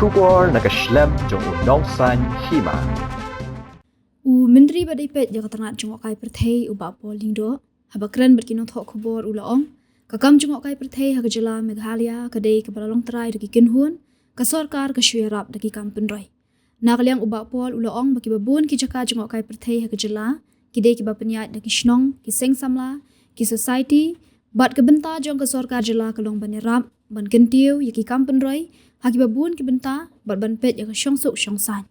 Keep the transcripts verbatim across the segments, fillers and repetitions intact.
Khubor na ka shlem jong u Nongsaiñ Hima. U Myntri ba dei peit ïa ka tnat jngohkai pyrthei u Bah Paul Lyngdoh, haba kren bad ki nongthoh khubor u la ong, ka kam jngohkai pyrthei ha ka jylla Meghalaya ka dei kaba la long trai da ki kynhun, ka sorkar ka shu ïarap da ki kam pynroi. Na ka liang u Bah Paul u la ong ba kiba bun ki jaka jngohkai pyrthei ha ka jylla ki dei kiba pynïaid da ki shnong, ki seng samla, ki society, bad ka bynta jong ka sorkar jylla ka long ban ïarap, ban kyntiew ïa ki kam pynroi ha kiba bun ki bynta, bad ban peit ïa ka shongsuk shongsaiñ.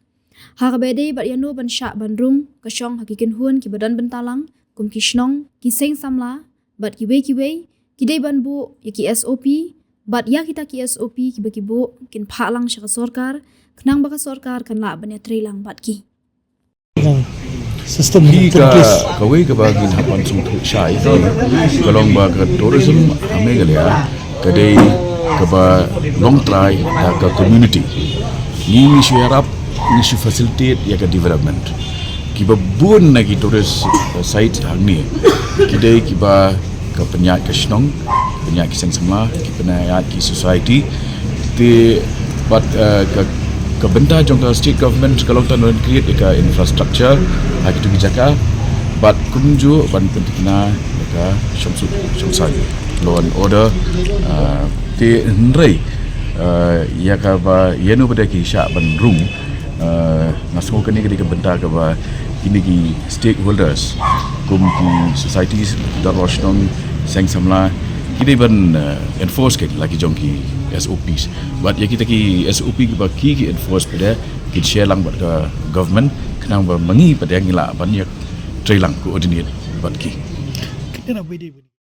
Ha kaba dei bad ïano ban shah ban rung ka shong ha ki kynhun kiba don bynta lang, kum ki shnong, ki seng samla, bad kiwei kiwei, ki dei ban buh ïa ki S O P, bad ïa kita ki S O P kiba ki buh kin phah lang sha ka sorkar, khnang ba ka sorkar kan lah ban ïatrei lang bad ki. System hi ka, kawei kaba ngin hap ban sngewthuh shai ka long ba ka tourism ha Meghalaya ka dei kaba long trai da ka community. Ngi ngi shu ïarap, ngi shu facilitate ïa ka development. Kiba bun na ki tourist site hangne ki dei kiba ka pynïaid ka shnong, pynïaid ki seng samla, ki pynïaid ki society. Te bad, eh, ka, ka bynta jong ka state government ka long tang ban create ïa ka infrastructure ha kitu ki jaka, bad kumjuh ban pyntikna ïa ka shongsuk shongsaiñ, law and order. Eh, te hynrei, eh, ïa kaba ïano ba dei ki shah ban rung, eh, nga sngew kane ka dei ka bynta kaba kine ki stakeholders kum ki societies, ki dorbar shnong, seng samla, ki dei ban, eh, enforce ki la ki jong ki S O Ps. Bad ïa kita ki S O P kiba ki ki enforce pat de kin share lang bad ka government, khnang ba ma ngi pat de ngi lah ban ïatrei lang, coordinate bad ki. Kane na bidi bidi.